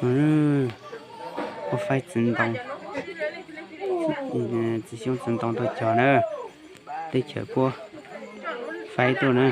Puab faib txiv ntoo, txiv xyoob txiv ntoo tuaj cog na, teb chaws puab faib tuaj na.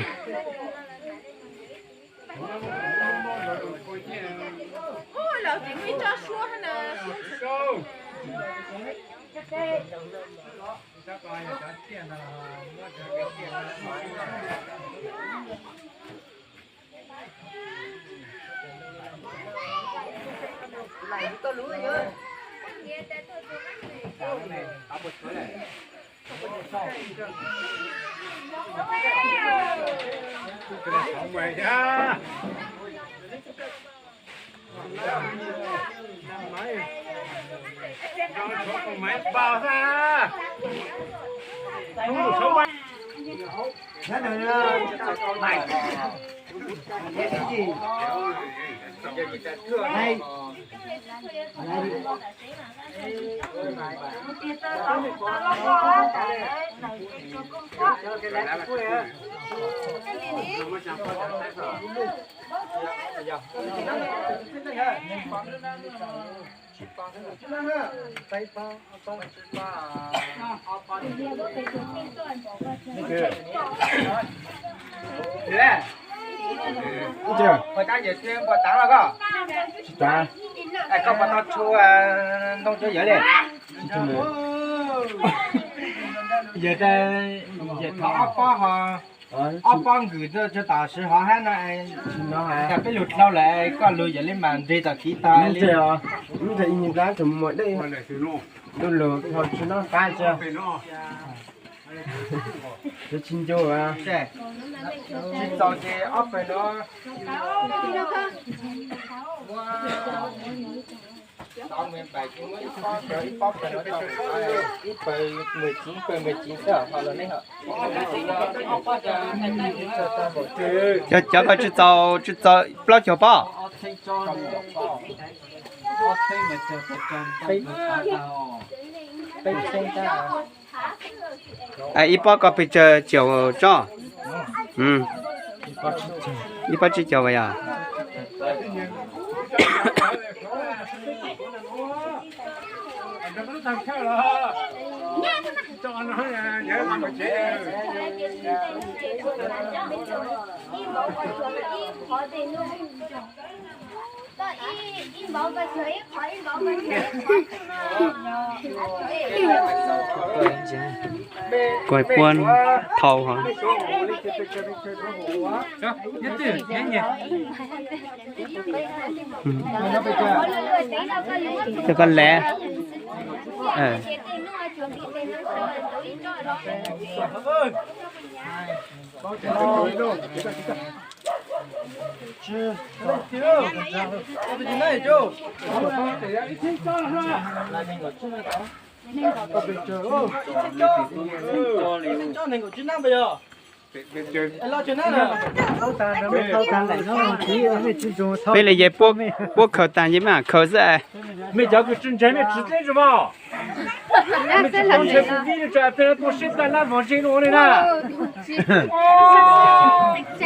Koj puas tau tshu ntoo rau yawg li? Yawg, yawg thov ob pob ho, ob pob nkws rau tom sawv hov hab no, peb lug dlhau lawm koj lug yawg li mas nres tom kiv tag li. Lub lug tsis noj qab tsi, tsis ncu, tsis txaus ces ob pawg no. Cov, cov ko tsis txaus, tsis txaus plaub caug pob. Ib pob ko pes tsawg caum tsob? Ib pob tsib caug yog. Kuv puab thau hov. Coj koj le. Peb li yog puab khaws tag ces maj mam khaws xwb. Mej cov kws tsi ntseeg mej tsis teb tsi mas. Mej tsis tau ntseeg kuv vib tso peb tuaj seb taj lab vog zeb nuav li na.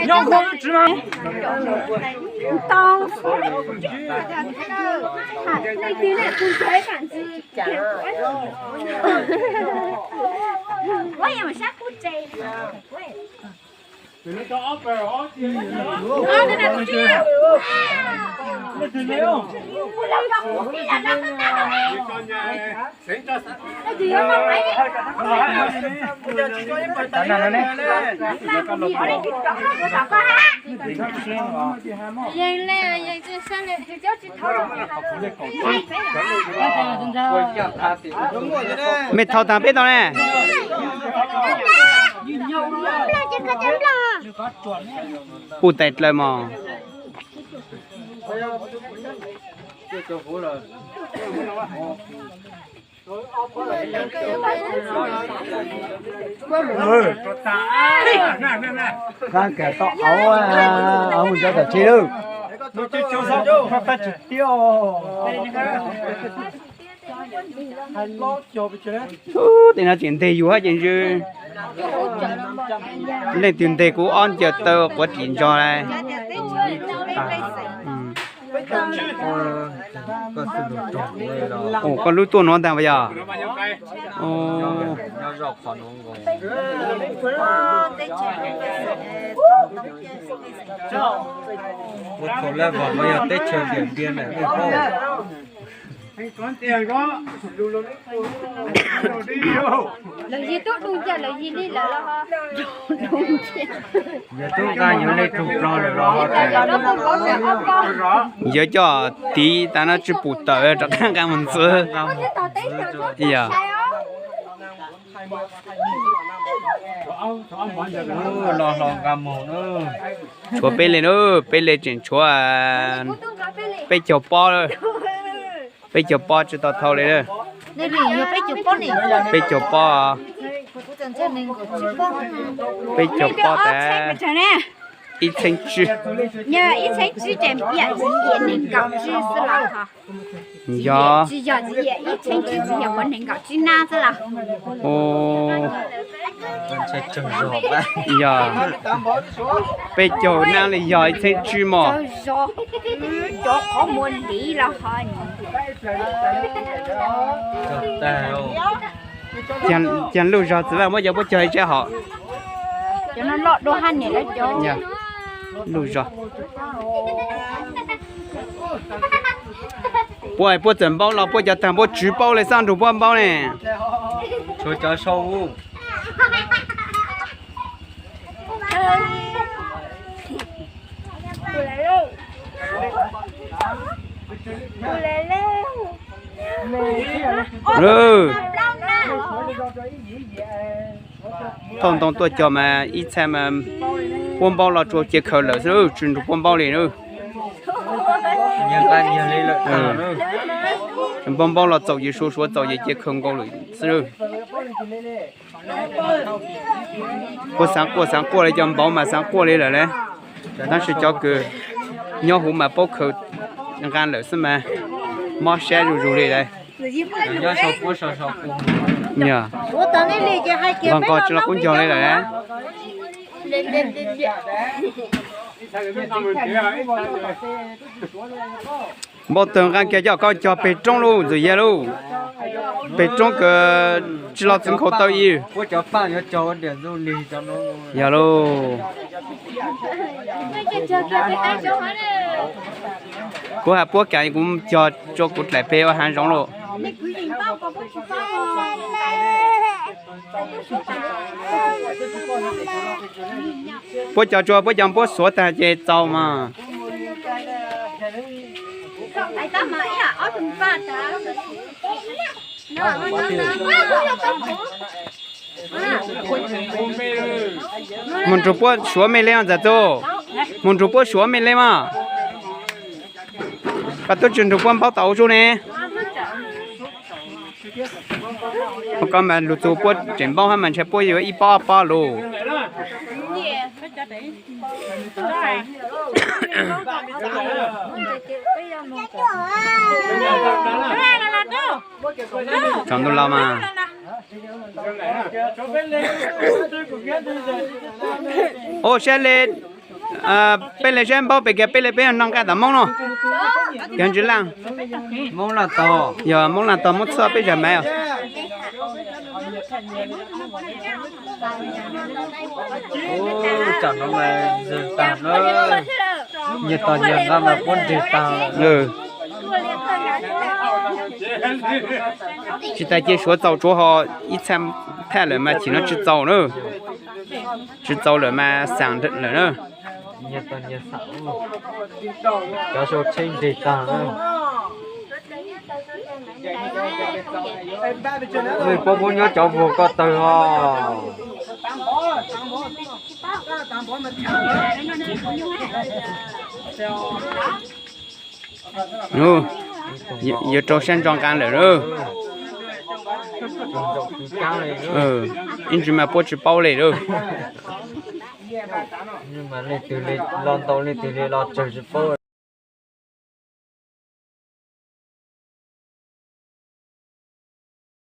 Nyob kuv tsis mas. Mej thau taag peb tau ne. Puj tais dlawg mog. Kab kag tau auv, auv mus cov tom tsheb lawm. Ub, tej no tseem nteg yus hab ces ntsw. Leej twg nteg kuv ob ncaws taw quav ris ntso lawm. Ua, koj lub tuaj nuav ntag puas yog? Ua thaum lawv vam no yog teb chaws tiag tiag na. Lawv yig tub du ntsia lawv yig li lawm los ho. Yog tub nqa yuav li tug plog lawm los ho. Yuav coj tiv tas no tsi pum tawm rov qab nqa mus ntxwv. Yog. Los hlo nqa mus na. Tshuav peb le na, peb le tseem tshuav peb caug pob, peb caug pob tsi tau thau li na. Peb caug pob, peb caug pob tas ib txheeb tsib. Ib txheeb tsib ces piam txiv yam nees nkaum tsib xwb los ho. Yog. Tsis yog txiv yam ib txheeb tsib, txiv yam qhuav nees nkaum tsib nab xwb los. Yog. Peb caug nab li yog ib txheeb tsib mog. Cov qhov muag liv los ho. Cog lub zog txiv Vaj muab cov puab cog ib tsab hom. Lub zog. Puab, puab txawm npaub los puab cov tag puab tswv paub le xab nrug puab npaub ne. Tshuav cov sau u. Thauj ntoo tuaj cog mas ib txhais mas puab npaub los rua cia khaws lawm xwb, tsis nrug puab npaub li na. Puab npaub los txaus ces suav, suav txaus ces cia khaws nkaus lawm xwb. Puab xaav quaj xaav quaj li cov npaum mas xaav quaj li lawm le. Tab sis cov kws nyob huv mas paub khaws nqa lawm xwb mas mob sab zuj zus li lawm. Nqos nqos tsis los kub ncaug li lawm. Npau taws nqa kiag coj koj cog peg roob lauj, ntxawm yag lauj. Peg roob kws tsis los txwv nkhaus taw ib. Yog lauj. Kuv has puab kam kuv cog rua kuv dlaim peg ua haav zoov lauj. Puab cog tsuag puab cog puab xuav tag ces txaus mas. Moog nrug puab suav me le mas ntxawm tub, moog nrug puab suav me le mas. Koj tub tsi nrug puab npaub tau ua zuj ne. Koj mas lug txug puab tseem npaub hab mas ntshai puab yuav ib pob ob pob lug. Tsaus ntuj los mas. Ua saib le, peb le saib npaub pem kiag peb le peb noj nqaij tom Moob no. Yog ntsis laj, yog Moob laj tog Moob txhua peb zag maiv os. Tsam no mas ntswg tag na, nyias tos nyias nqa mas puab nrig tag lawm. Tsis tas cia suav txaus tsuav ho ib txha thaj lawm mas chim no tsis txaus na. Tsis txaus lawm mas xaam lawm na. Cov sau tsheb nrig tag na. Puab muab nyob cov vuag ko tawg os. Yuav rau sab ntso nqaa lawm lauj. Ib ntsis mas puab tsis paub li lauj. Leej twg li los ntau, leej twg li los tsawg tsis paub.